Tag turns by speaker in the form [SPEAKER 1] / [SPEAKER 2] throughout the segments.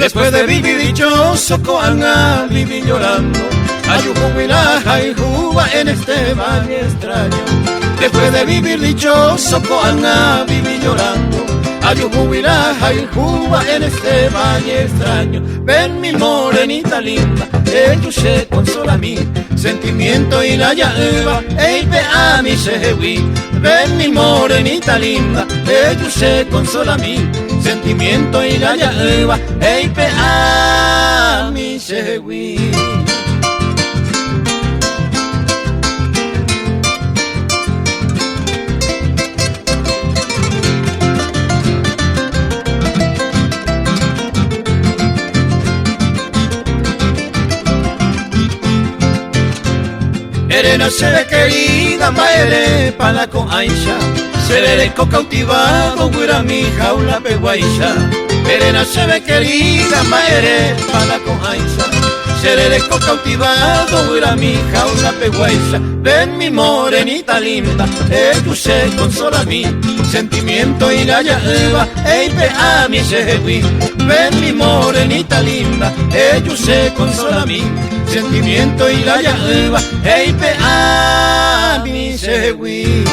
[SPEAKER 1] Después de vivir dichoso ko'ág̃a viví llorando Ayuhúgui la ahayhúva en este valle extraño Después de vivir dichoso ko'ág̃a viví llorando Ayuhúgui la ahayhúva en este valle extraño Ven mi morenita linda, eju che consolami Sentimiento ilaja'ỹva, eipe'ami chehegui Ven mi morenita linda, eju che consolami Sentimiento ilaja'ỹva, eipe'ami chehegui. Erena chéve querida mba'érepa la ko'ãicha Che rereko cautivado guyrami jaula peguáicha Erena chéve querida mba'érepa la ko'ãicha Che rereko cautivado guyrami jaula peguáicha Ven mi morenita linda eju che consolami Sentimiento ilaja'ỹva eipe'ami chehegui Ven mi morenita linda eju che consolami Sentimiento ilaja'ỹva eipe'ami chehegui.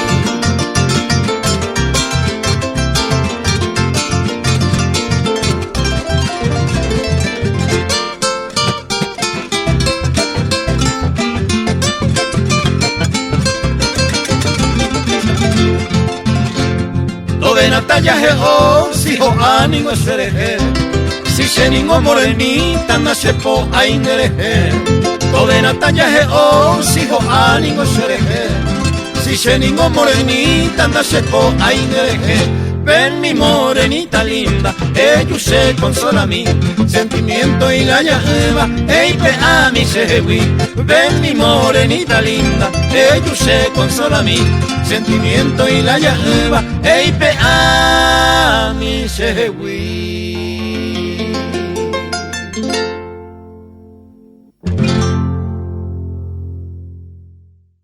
[SPEAKER 1] Tovéna tajahe'o si ho'a ningo cherehe Si che ningo morenita ndachepo'ái nderehe Tovéna tajahe'o si ho'a ningo cherehe Si che ningo morenita ndachepo'ái nderehe Ven mi morenita linda, eju che consolami Sentimiento ilaja'ỹva, eipe'ami chehegui Ven mi morenita linda, eju che consolami Sentimiento ilaja'ỹva, eipe'ami chehegui.